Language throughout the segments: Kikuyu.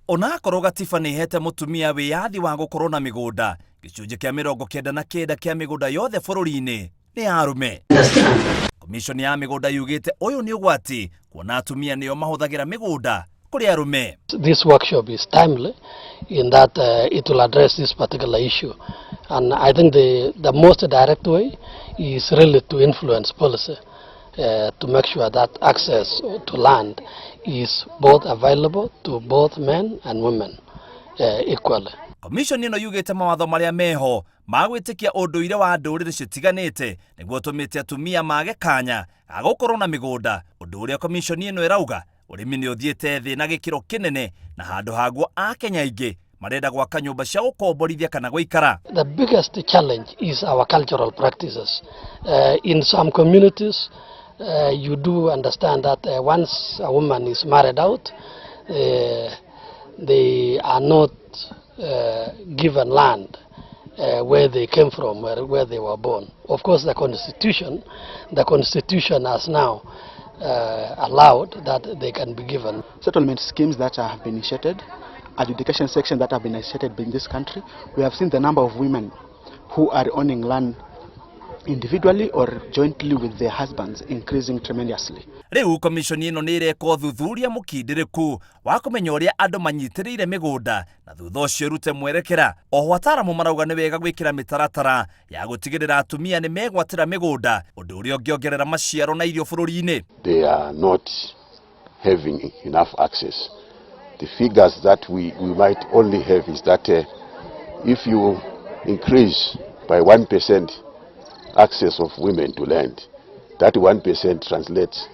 Onakorwo gatiba nĩ ĩhete mũtumia wĩyathi wa gũkorwo na mĩgũnda, gĩcunjĩ kĩa 99 kĩa mĩgũnda yothe bũrũri-inĩ nĩ ya arũme. Commission ya mĩgũnda yugĩte ũyũ nĩ ũgwati kuona atumia nĩo mahũthagĩra mĩgũnda kũrĩ arũme. This workshop is timely in that it will address this particular issue. And I think the most direct way is really to influence policy to make sure that access to land is both available to both men and women equally. Commission ĩno yugĩte mawatho marĩa meho ma gwĩtĩkia ũndũire wa ndũrĩrĩ citiganĩte nĩguo ũtũmĩte atumia mage kanya ga gũkorwo na mĩgũnda, ũndũ ũrĩa commission ĩno ĩrauga ũrĩmi nĩ ũthiĩte thĩ na gĩkĩro kĩnene na handũ haguo Akenya aingĩ marenda gwaka nyũmba cia gũkomborithia kana gũikara. The biggest challenge is our cultural practices. In some communities, you do understand that once a woman is married out, they are not given land where they came from, where they were born. Of course, the constitution has now allowed that they can be given. Settlement schemes that have been initiated, adjudication sections that have been initiated in this country, we have seen the number of women who are owning land individually or jointly with their husbands increasing tremendously. Rĩu commission ĩno nĩ ĩreka ũthuthuria mũkindĩrĩku wa kũmenya ũrĩa andũ manyitĩrĩire mĩgũnda na thutha ũcio ĩrute mwerekera. Oho ataaramu marauga nĩ wega gwĩkĩra mĩtaratara ya gũtigĩrĩra atumia nĩ megwatĩra mĩgũnda, ũndũ ũrĩa ũngĩongerera maciaro na irio bũrũri-inĩ. They are not having enough access. The figures that we might only have is that if you increase by 1% access of women to land, that 1% translates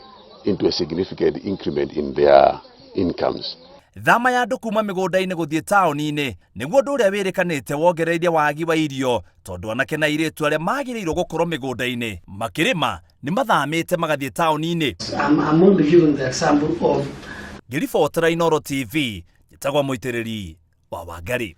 into a significant increment in their incomes. Thama ya andũ kuma mĩgũnda-inĩ gũthiĩ taũni-inĩ nĩguo ũndũ ũrĩa wĩrĩkanĩte wongereirie wagi wa irio, tondũ anake na airĩtu arĩa magĩrĩirwo gũkorwo mĩgũnda-inĩ makĩrĩma nĩ mathamĩte magathiĩ taũni-inĩ. I'm only giving the example of Ngĩribotera Inooro TV, njĩtagwo Mũitĩrĩri wa Wangari.